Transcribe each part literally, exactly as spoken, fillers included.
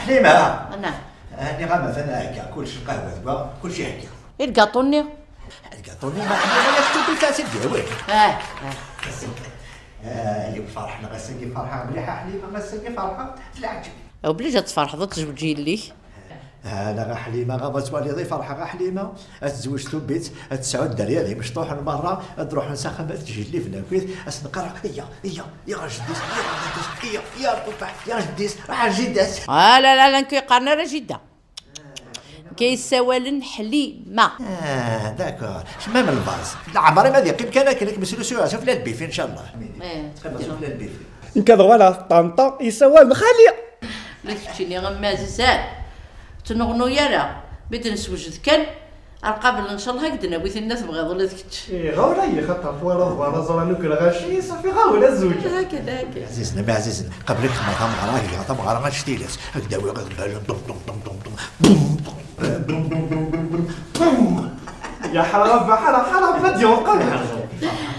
Ḥlima! Ana. Nniɣ-am atan hegga kullec, lqahwa dwa, kullec ihegga. I lgaṭu-nni? Lgaṭu-nni ma ḥliɣ ala ktubi ta s-d-yawi. Ah, ah. Ah, yiw ferḥ neɣ ass-agi ferḥeɣ mliḥ a Ḥlima, ass-agi ferḥeɣ s leɛǧeb. Obligé ad tferḥeḍ ad tezweǧ yelli-k. Ah, neɣ a Ḥlima, ɣa ma twaliḍ i ferḥeɣ a Ḥlima, ad tezweǧ tubbit, ad tesɛu dderya d imecṭuḥen merra, ad ruḥen s axxam ad ttjellibn akkit, ad sen-qqareɣ iyya, iyya, iyya ɣer jeddi-s, iyya ɣer jeddi-s, iyya, iyya ɣer papa, iyya ɣer jeddi-s, ruḥ ɣer jida-s. Ah, la, la, la, nekk yeqqaren ara jida. Nekk yessawalen Ḥlima. Ah, d'accord. Kemmam lbaz. Leɛmer-im ad yeqqim kan akken, ad kem-slusuyeɣ s uflal bifi, ncallah. Eh, ttxil-k, s uflal bifi. Nekk ad uɣaleɣ ṭṭanṭa yessawalen xali. La keččini a Ɛziz, ur ttnuɣnuy ara. Mi d-neswejed kan, ar qabel ncallah ad k-d-nawi tinna tebɣiḍ ula d kečč. Iɣ ula i xaṭer twalaḍ berra ẓran akk lɣaci, ṣafi ɣawel ad zewǧeɣ. Hakada, hakada. Ɛzizen, a mmi ɛzizen, qabel ad kexmeɣ tameɣra, ad geɣ tameɣra annect-ilat, ad k-d-awiɣ iḍebbalen, ṭum, ṭum, ṭum, ṭum, ṭum, bum, bum, bum. Yeḥra Rebbi, ḥra, ḥra Rebbi ad yuqem.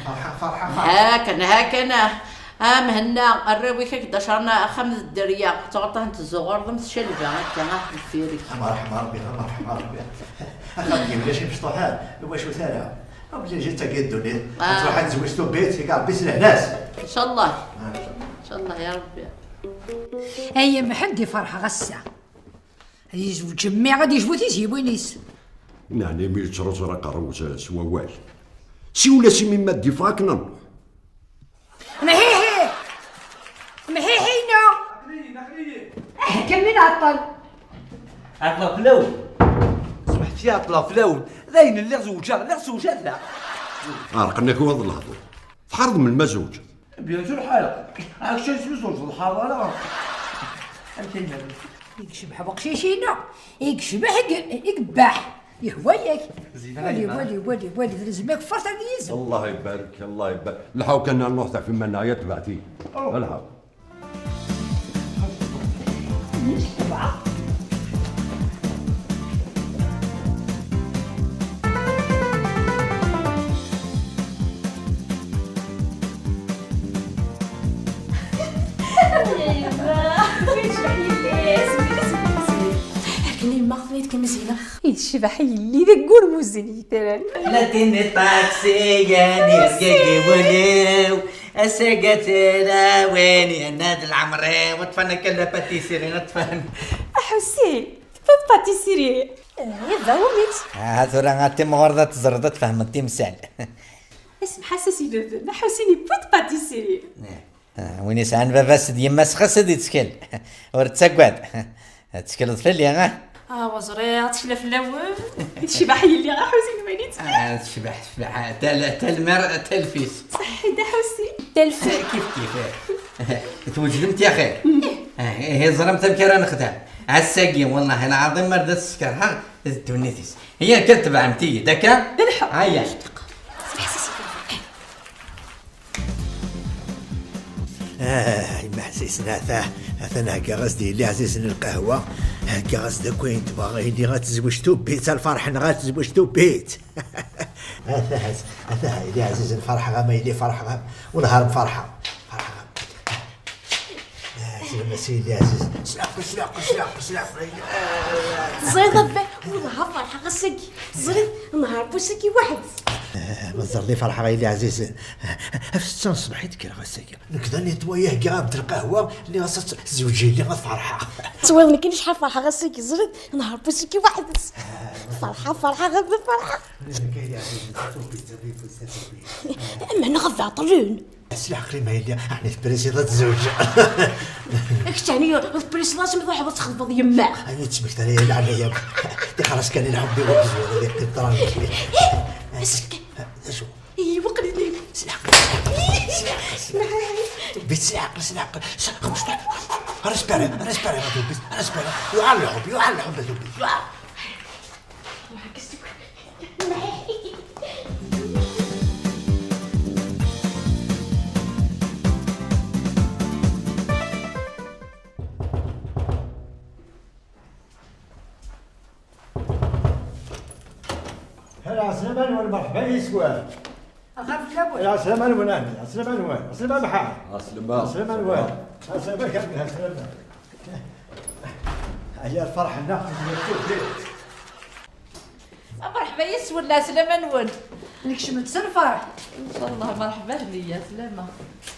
Ferḥeɣ, ferḥeɣ, ferḥeɣ. Hakan, hakan. A Mhenna, arraw-ik ad k-d-acren axxam d dderya, ttɣaṭahen tezzuɣurḍem s ccalba akka, ah, deffir-k. Amerḥem a Rebbi, amerḥem a Rebbi. Axxam-nni ulac imecṭuḥen, iwacu tara? Obligé d tagi ddunit. Ah. Ad truḥ ad tezweǧ tubbit, i Rebbi s lehna-s. Ncallah. Ah, ncallah. Ncallah ya Rebbi. Ay Mḥend, i ferḥeɣ ass-a. Ad yezweǧ mmi, ad yejbu tiziwin-is. Meɛna imi yettruẓur aqerru-s s wawal. Siwel-as imi ma d-yeffeɣ akken ad nruḥ. Mhihi! Mhihi-inu! Aql-iyi, aql-iyi! Ah, kan min ɛeṭṭel! Ɛeṭṭleɣ fell-awen! Smeḥt-iyi, ɛeṭṭleɣ fell-awen! D ayen lliɣ zewǧeɣ, lliɣ zewǧeɣ da! Ɛerqen-ak waḍ lehdur. Tḥareḍ melmi ad zewǧeɣ? Bien sûr ḥareɣ. Actually, isem-is ur tḍeḥḥaḍ ara. Amek ay iban? I yecbeḥ weqcic-inu! I yecbeḥ, i i yebbeḥ! Yehwa-yak! Zina, wali, wali, wali, wali, d lezmak fertan yizem. Allah ibarek, Allah ibarek. Lḥaw kan nruḥ tafi ma neɛya tebɛet-iyi. Oh. Lḥaw. Akken yemma xeḍ-it kan zina. Yecbeḥ yelli deg wurmuzen yetran. La tini taksi, yani, rgagi wul-iw. Ass-agi ad tilawin, yenna-d leɛmer-iw, ṭṭfen akka la pâtisserie, ṭṭfen. Aḥussin, tewwiḍ pâtisserie. Eh, yebda wumi-tt? Ah, tura a timɣur ad teẓreḍ ad tfehmeḍ timsal. Ismeḥ-as i baba-m, Aḥussin yewwi-d pâtisserie. Eh. Ah, win yesɛan baba-s d yemma-s xas ad ittkel. Ur ttagad. Ad tettkleḍ fell-i, ah? Ah, wa ẓriɣ, tekla fell-awen. Tecbeḥ yelli, Aḥussin, iman-itt. Ah, tecbeḥ, tecbeḥ. Tal-, talmer, talfis. Ṣaḥḥi-d, Aḥussin. Talfis. Kif kif. Twejdemt ya xir? Ah, ihi ẓramt amek ara nexdem. Ass-agi, wallahi lɛaḍim, ma rad as-skerheɣ, d ddunit-is. Iya kan, tebɛemt-iyi-d, akka? D lḥeqq. Aya. Ah, imeḥsisen, ata, atan heggaɣ-as-d yelli ɛzizen lqahwa, heggaɣ-as-d akk ayen tebɣa, yelli ad tezweǧ tubbit, a lferḥ-nneɣ ad tezweǧ tubbit. Ata, ata, yelli ɛzizen, ferḥeɣ-am a yelli, ferḥeɣ-am, wellah ar mferḥeɣ, ferḥeɣ-am. Ah, slam-as i yelli ɛzizen, slaq, slaq, slaq, slaq. Teẓriḍ a baba, wellah ferḥeɣ ass-agi, teẓriḍ, nehar n wass-agi weḥd-s. Ah, ma teẓriḍ i ferḥeɣ a yelli ɛzizen, ɣef setta n ṣṣbeḥ i d-kkreɣ ass-agi. Nekk d anitwayi, heggiɣ-am-d lqahwa, nniɣ-as ad tzewǧ yelli ad ferḥeɣ. Tettwaliḍ nekkini acḥal ferḥeɣ ass-agi, ẓriɣ, nehar n wass-agi weḥd-s. Ferḥeɣ, ferḥeɣ, a baba, ferḥeɣ. Meɛna ɣef ɛeṭṭlen. S leɛqel-im a yelli, ɛni tprisiḍ ad tzewǧeḍ? Kečč ɛni tprisiḍ asmi truḥeḍ ad txeḍbeḍ yemma-k? Ɛni ur ttmekta ara ya leɛnaya-m? Ṭixer-as kan i lḥeb-iw ad yezwir, ad yeqqim tranquille. Acu? Iwqel-iyi. S leɛqel, s leɛqel, s leɛqel, s leɛqel. Tubbit s leɛqel, s leɛqel. Respire, respire, tubbit, respire. Yuɛer lḥub, yuɛer lḥub, tubbit, yuɛer. Hela, ɛeslama-nwen, merḥba yis-wen. Axaf fell-awen. Hela, ɛeslama-nwen, ɛeslama-nwen, ɛeslama Mḥa. Ɛeslama. Ɛeslama-nwen. Ɛeslama kamel, ɛeslama. Ay lferḥ-nneɣ, tezmer tubirt. Mṛeḥba yes-wen, lɛeslama-nwen. Nekcem-d s lferḥ. Ncallah, mṛeḥba hliya, slama.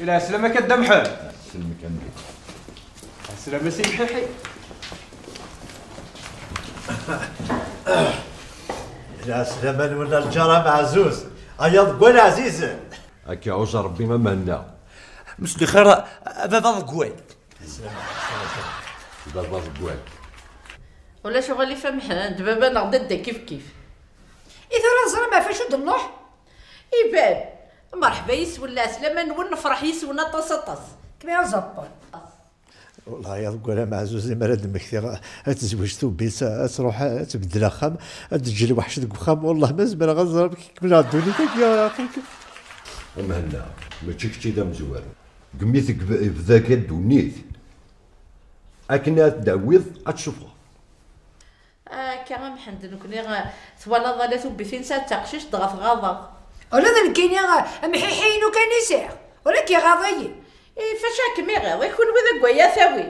Lɛeslama-k a Dda Mḥend. Lɛeslama-k a Mḥiḥi. Lɛeslama-nwen a lǧar ameɛzuz, ay aḍeggal ɛzizen. Ad k-iɛuzz Ṛebbi a Mhenna. Mselxir a baba aḍeggal. Baba aḍeggal. Ulac uɣilif a Mḥend, baba-neɣ d adda kifkif. I tura teẓram ɣef acu d-nruḥ? Iban. Mṛeḥba yes-wen, lɛeslama-nwen, nefṛeḥ yes-wen aṭas, aṭas. Kma aẓappal. Wellah ya aḍeggal ameɛzuz, imi ara d-mmektiɣ ad tezweǧ Tubbit, ad tṛuḥ ad tbeddel axxam, ad d-teǧǧ lweḥc deg uxxam, wellah ma zemreɣ ad ẓreɣ amek kemmleɣ ddunit-agi, ya axi. A Mhenna, mačči kečč i d amezwaru. Deg mi tebda akka ddunit, akken ad d-tawiḍ, ad tsuffɣeḍ. Akka a Mḥend, nekni, eh, twalaḍ ala Tubbit i nesɛa d taqcict, dɣa tɣaḍ-aɣ. Ula d nekkini, eh, amḥiḥi-inu kan i sɛiɣ, ur ak-iɣaḍ-iyi. Eh, fac ad kem-iɣiḍ, i kunwi d agway ad tawi.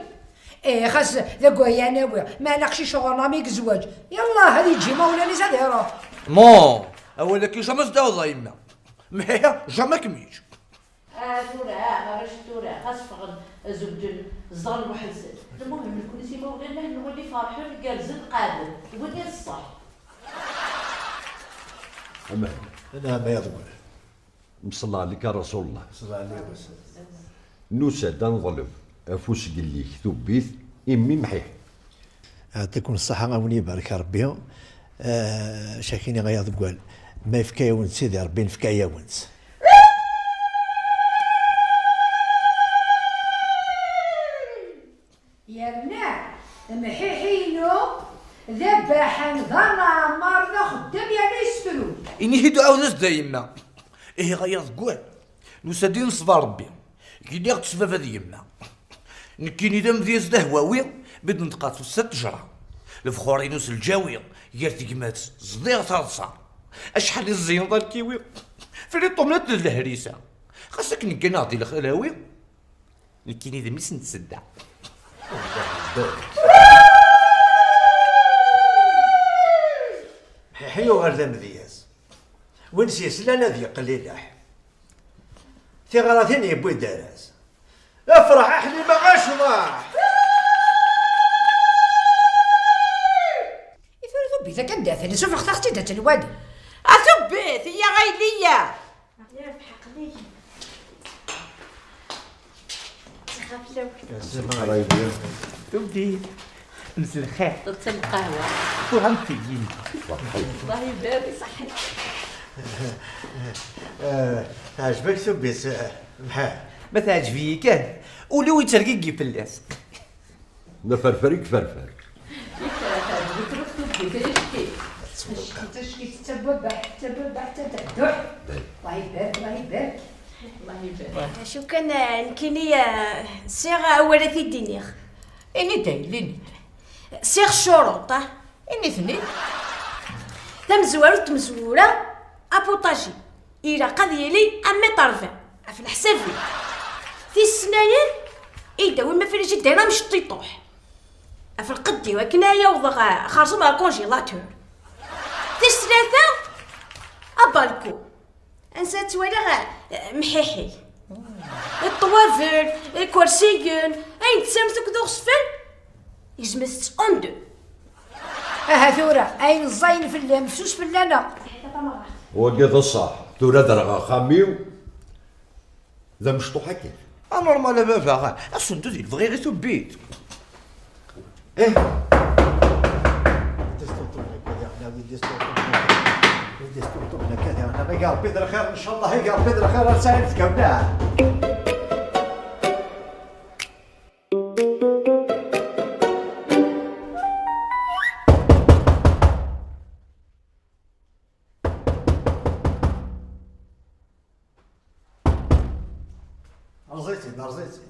Eh, xas d agway ad nawi, meɛna aqcic ɣur-neɣ mi yezweǧ, yallah, ad yeǧǧ imawlan-is ad iruḥ. Mo, awal-agi jamais d-taweḍ a yemma. Mḥiḥi, jamais ad kem-yeǧǧ. Ah, tura, ah, arrac tura, xas ffɣen, zewǧen, zedɣen weḥd-sen. Lmuhim, nekni s imawlan-nneɣ nwali ferḥen, gerrzen, qeɛden. Wagi d ṣṣeḥ. Aman. Anɛam ay aḍewwal. Mṣella ɛlik a Rasul Llah. Ṣella ɛlik a Rasul. Nusa-d ad neḍleb afus gelli-k Tubbit, i mmi Mḥiḥi. Ɛṭiken ṣṣaḥa, a wen-ibarek Ṛebbi. Eh, cakini ay aḍeggal, ma yefka-yawen-tt Sidi Ṛebbi, nefka-yawen-tt. Yerna amḥiḥi-inu d abaḥan, d anaɛmar, d axeddam, yerna yessefru. Ini-t-id uɛawed-as-d a yemma. Ihi ay aḍeggal, nusa-d i neṣba Ṛebbi. Giniɣ-d s baba d yemma. Nekkini d amedyaz d ahwawi, mi d-neṭqeɣ tusa ttejra. Lebxur-inu s lǧawi, gar tegmat zdiɣ taḍsa. Acḥal i ẓẓiyen d alkiwi, fri ṭumlat d lehrisa. Xas akken gganeɣ di lxalawi, nekkini d mmi-s n tsedda. Mḥiḥi yuɣal d amedyaz. Win s-yeslan ad yeqqel ilaḥ. Tiɣratin yewwi-d aras. Afraḥ a Ḥlima, acḍaḥ! I tura Tubbit akken d-atan, sufɣet-aɣ-tt-id ad tt-nwali. A Tubbit, iyya ɣayli-ya! Yerbeḥ aql-iyi. Ttxaflawt. Tubbit. Mselxir. Ṭṭett lqahwa. Tuɣem-t-yin. Allah ibarek, ṣaḥḥit. Eh, teɛjeb-ak Tubbit, eh, Mḥiḥi? Ma teɛjeb-iyi kan, ul-iw yettergigi fell-as. D aferfer i yeferfer. Yettwabaḥ, yettwabaḥ, yettwabaḥ, yettwabaḥ. Allah ibarek, Allah ibarek. Allah ibarek. Acu kan, eh, nekkini, eh, sɛiɣ awal ad t-id-iniɣ. Ini-d a yelli, ini-d. Sɛiɣ ccuruṭ, ah. Ini-ten-id. Tamezwarut n tmezwura, aputaji. Ilaq ad yili un mètre vingt, ɣef leḥsab-iw. Tis snat, ad d-awim afrijider amecṭiṭuḥ. Ɣef lqedd-iw, akken ad awḍeɣ xerṣum ɣer congélateur. Tis tlata, abalku. Ansa ad twaliɣ, eh, Mḥiḥi. Ṭṭwabel, ikersiyen, ayen tesɛamt akk d uɣezfan, gezmet-tt en deux. Aha tura, ayen ẓẓayen fell-am, fessus fell-aneɣ. Wagi d ṣṣeḥ. Tura derɣ axxam-iw d amecṭuḥ akken. Anormal a baba, asendu di lebɣi i tubbit. Eh. Yeddi s tuṭṭu nekk ad iɣna, yeddi s tuṭṭu nekk. Yeddi s tuṭṭu nekk ad iɣna. Ig Ṛebbi d lxir, ncallah, ig Ṛebbi d lxir, ar sɛin tgawla. Rẓitt-id, rẓitt-id.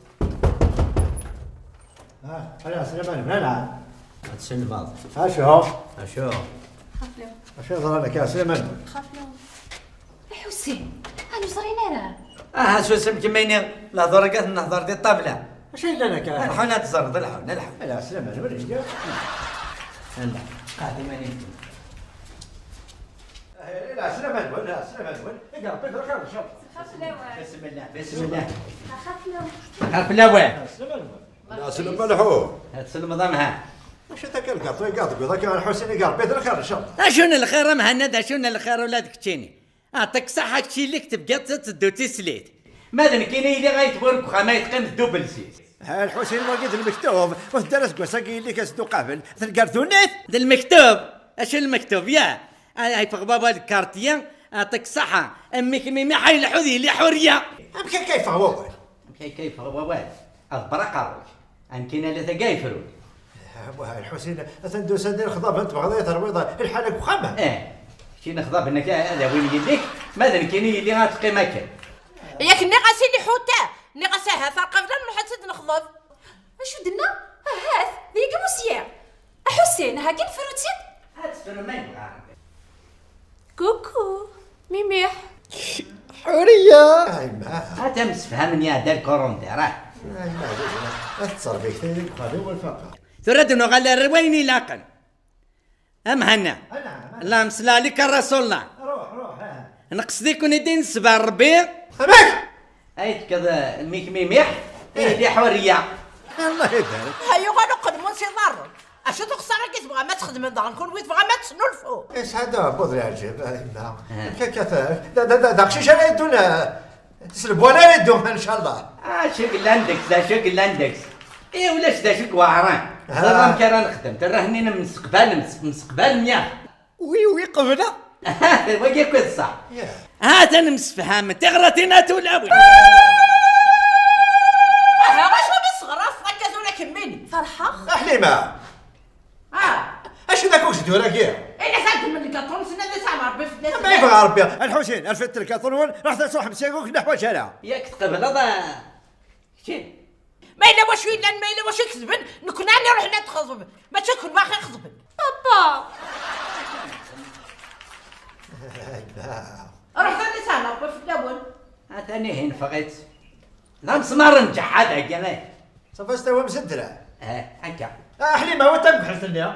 Ah, ala, Sliman, mala. Ad tselmeḍ. Acu? Acu? Xaflew. Acu yeḍran akka, Sliman? Xaflew. Ḥusin, ur ẓrin ara. Aha, susem kemmini, lehdur-agi ad nehder di ṭṭabla. Acu yellan akka? Lḥun ad tzerreḍ, lḥun, lḥun. Ala, slama-nwen, iga. Ala, qɛed iman-im. Eh, ala, slama-nwen, ala, slama-nwen. Iga Rebbi d lxir, ncallah. Xaf lawan. Bismillah, bismillah. Xaf lawan. Xaf lawan. Ala, slama-nwen. Ala, slama lḥu. Ad tselmeḍ amha. Acu-t akka lgaṭu, iga deg iḍ akka, a Lḥusin, iga Rebbi d lxir, ncallah. Acu n lxir, a Mhenna, d acu n lxir ula d keččini? Aɛṭik ṣaḥa, kečč yelli-k tebgiḍ-tt ad teddu d tislit. Ma d nekkini yelli ay twur deg uxxam ay teqqim d dubelsis. Ha, Lḥusin, wagi d lmektub, ur tedda ara seg wass-agi yelli-k as-d-uqabel, telgar ddunit. D lmektub? Acu n lmektub, ya? Ay, ay, yeffeɣ baba deg kartya, aɛṭik ṣaḥa, a mmi-k Mimiḥ ay lḥu d yelli Ḥuriya. Amek akka yeffeɣ wawal? Amek akka yeffeɣ wawal? Aḍebber aqerru-k. Amkin ala tagi ay frun. Wah, Lḥusin, atan d-usan-d inexḍaben, tebɣiḍ ad yi-terwiḍ lḥal deg uxxam? Eh, kečč inexḍaben-agi ad awin yelli-k, ma d nekkini yelli ad teqqim akken. Yak nniɣ-as i Liḥuta, nniɣ-as ahat ar qbel ad nruḥ ad tt-id-nexḍeb. Acu d-tenna? Ahat, d yagi usya. A Ḥusin, hagi nefru-tt-id. Ad tefru ma yebɣa Rebbi. Kuku, Mimiḥ. Ḥuriya. Ayma. Ad temsefhamem iɛedda lkurundir, ah. Ayma, ad tettṛebbi kta deg uxxam-iw lfaqa. Tura ad nuɣal ar wayen ilaqen. A Mhenna. Anɛam, anɛam. Allahumma salli ala Rasulillah. Ruḥ, ruḥ, ha. Nqesd-iken-id i nesba Rebbi. Amek? Ay tekkeḍ, eh, mmi-k Mimiḥ, eh, yelli Ḥuriya. Allah ibarek. Ha yuɣal uqelmun s iḍarren. Acu tuxṣar-agi tebɣam ad txedmem daɣen kunwi tebɣam ad tesnulfum? Yesɛa-d aɛebbuḍ leɛǧeb, a yemma. Eh. Amek akka ta-, da, da, da, d aqcic ara yeddun, eh, s lebwan ara yeddun, ncallah. Ah, acu yellan deg-s, d acu yellan deg-s. Eh, ulac d acu i iweɛren. Ah. Ẓer amek ara nexdem, terra-hen-in mseqbal, mseqbal myax. Wi, wi qebleɣ. Wagi akk d ṣṣeḥ. Ya. Ha-t-an msefhamen, tiɣratin a tulawin. Aha, acu mi tesseɣraseḍ akka tura kemmini? Ferḥeɣ. A Ḥlima! Ah! Acu d akk ugezdur-agi? Ini xadem lgaṭu-nsen ad isɛem Rebbi fell-asen. Ma yebɣa Rebbi, a Lḥusin, rfed lgaṭu-nwen, raḥet ad truḥem sya ur k-neḥwaǧ ara. Yak tqebleḍ, a kečči? Ma yella wacu yellan, ma yella wacu ikesben, nekkni ad nruḥ ad t-nexḍeb, mačči kunwi ad ɣ-ixeḍben. Papa! Ruḥet ad isɛem Rebbi fell-awen. Atan ihi neffeɣ-itt. D amesmar n ǧeḥḥa dagi, eh. Ṣafa s tawam s ddreɛ. Eh, akka. A Ḥlima, wa tabḥelt-nni?